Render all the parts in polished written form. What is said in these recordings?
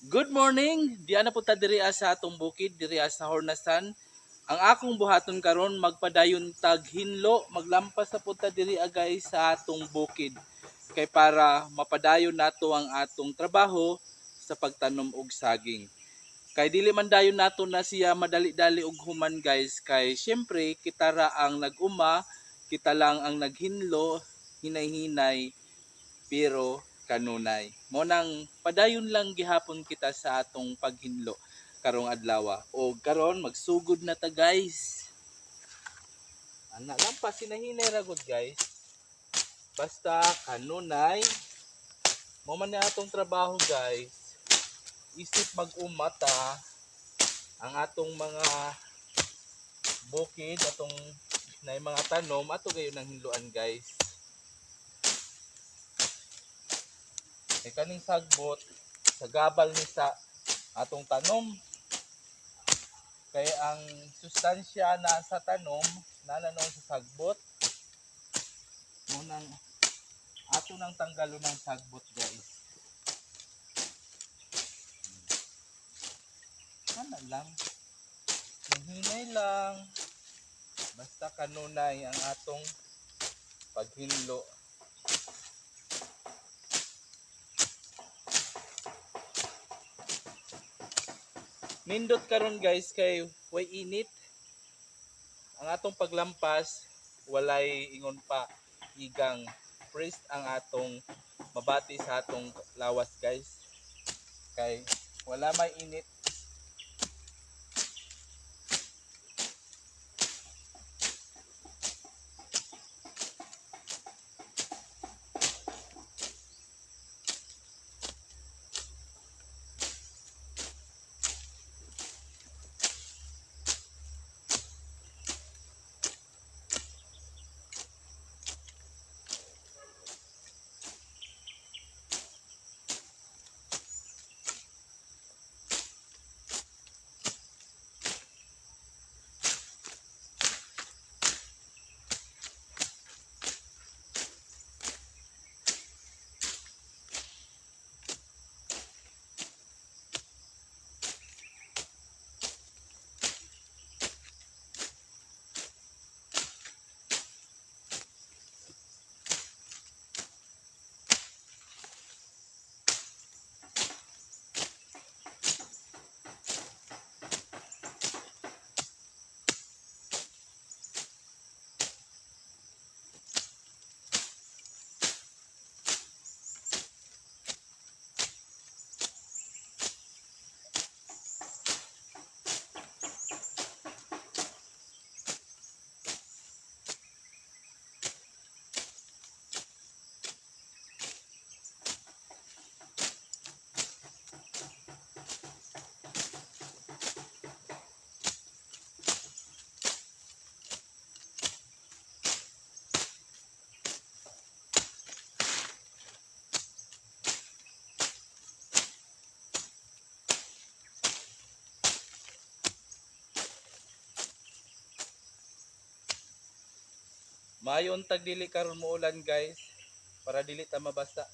Good morning! Diana po ta diri sa atong bukid, diri sa Hornasan. Ang akong buhaton karon, magpadayon tag hinlo, maglampas na po ta diri, guys, sa atong bukid. Kay para mapadayon nato ang atong trabaho sa pagtanom og saging. Kay dili man dayon nato na siya madali-dali og human, guys, kay syempre kita ra ang nag-uma, kita lang ang naghinlo, hinay-hinay pero kanunay. Mo nang padayon lang gihapon kita sa atong paghinlo karong adlaw. O karon magsugod na ta, guys. Ana lang pa, sinahinay ra gud, guys. Basta kanunay mo man ni atong trabaho, guys. Isip mag-umata ang atong mga bukid, atong na mga tanom, ato gayon ang hinluan, guys. Kay kaning sagbot sa gabal ni sa atong tanom. Kay ang sustansya na sa tanom nananaw sa sagbot. Mo nang ato nang tanggalon ng sagbot, guys. Ana lang. Hinay lang. Basta kanunay ang atong paghinlo. Nindot karon, guys, kay way init. Ang atong paglampas walay ingon pa igang priest ang atong mabati sa atong lawas, guys. Kay wala may init. Mayon tag dili karon muulan, guys, para dili ta mabasa.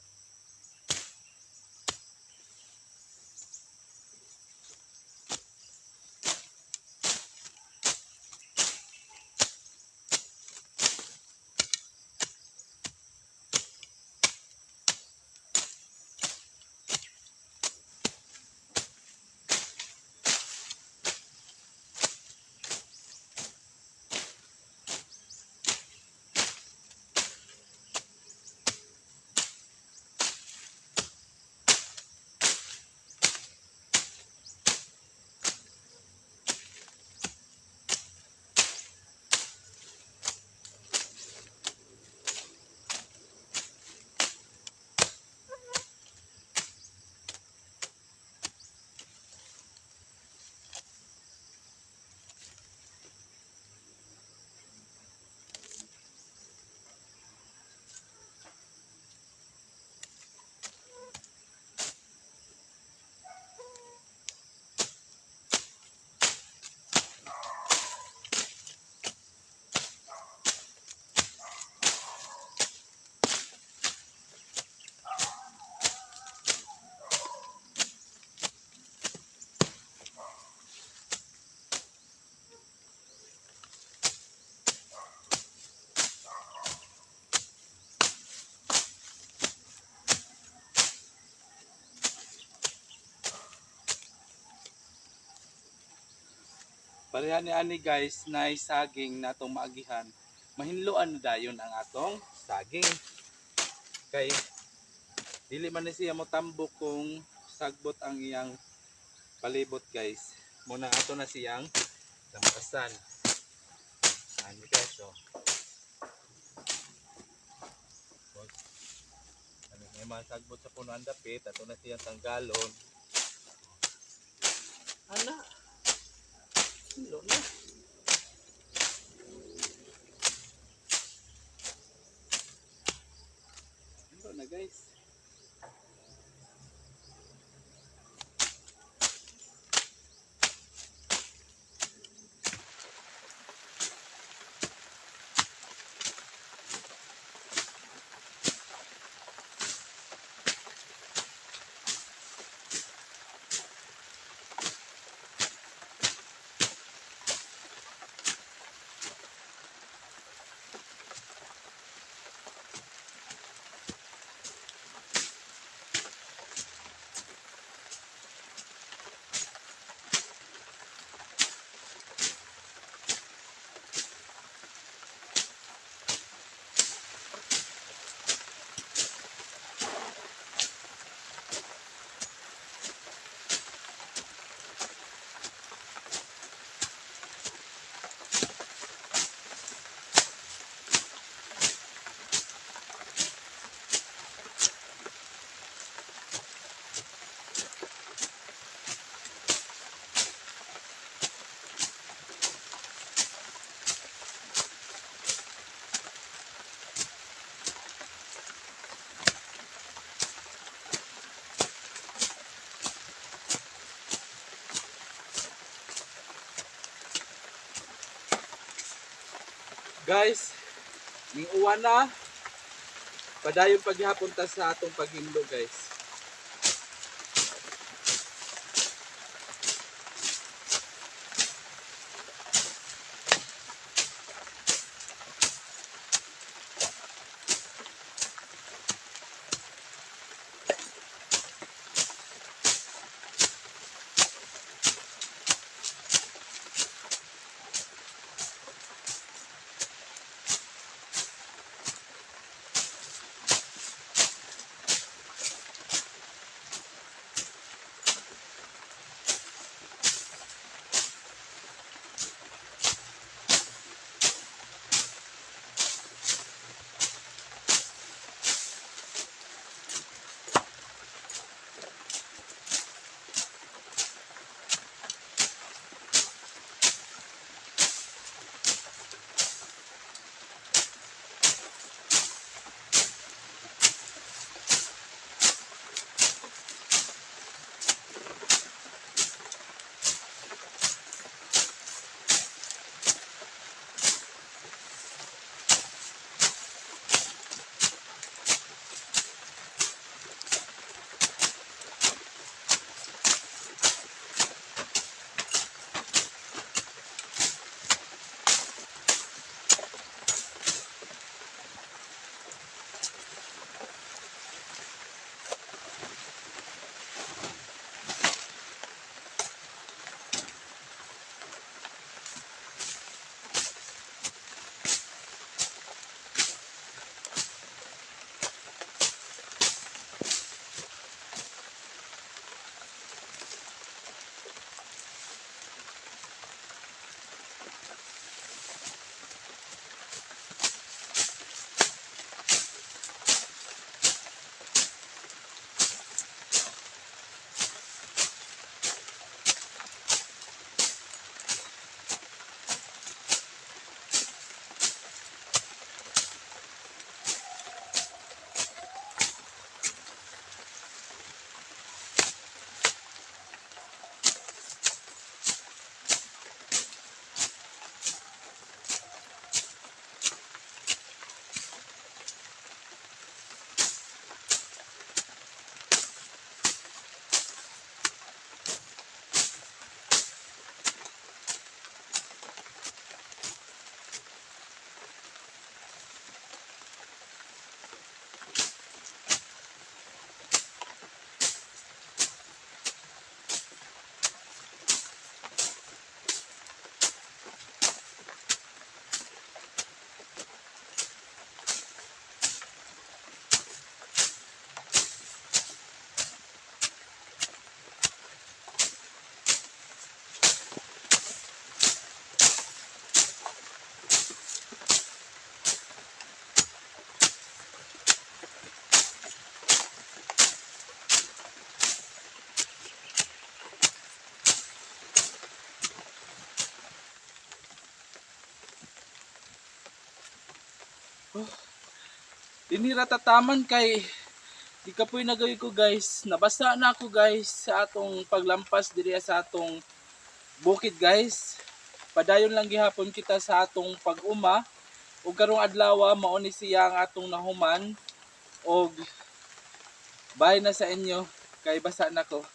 Pareha ni ani, guys, na saging natong maagihan. Mahinloan na dayon ang atong saging. Kay dili man ni siya motambok kung sagbot ang iyang palibot, guys. Muna ato na siyang lampasan. Ani, guys, oh. Ano may mga sagbot sa puno ang dapit, ato na siyang tanggalon. Ana. Hinlo na. Hinlo na, guys. Guys, ning uwan na. Padayon paghapon ta sa atong paghinlo, guys. Oh. Dinhi ra tataman kay gikapoy na gawin ko, guys. Nabasa na ako, guys, sa atong paglampas diri sa atong bukid, guys. Padayon lang gihapon kita sa atong pag-uma ug karong adlaw mao ni siya ang atong nahuman og bye na sa inyo kay basa na ko.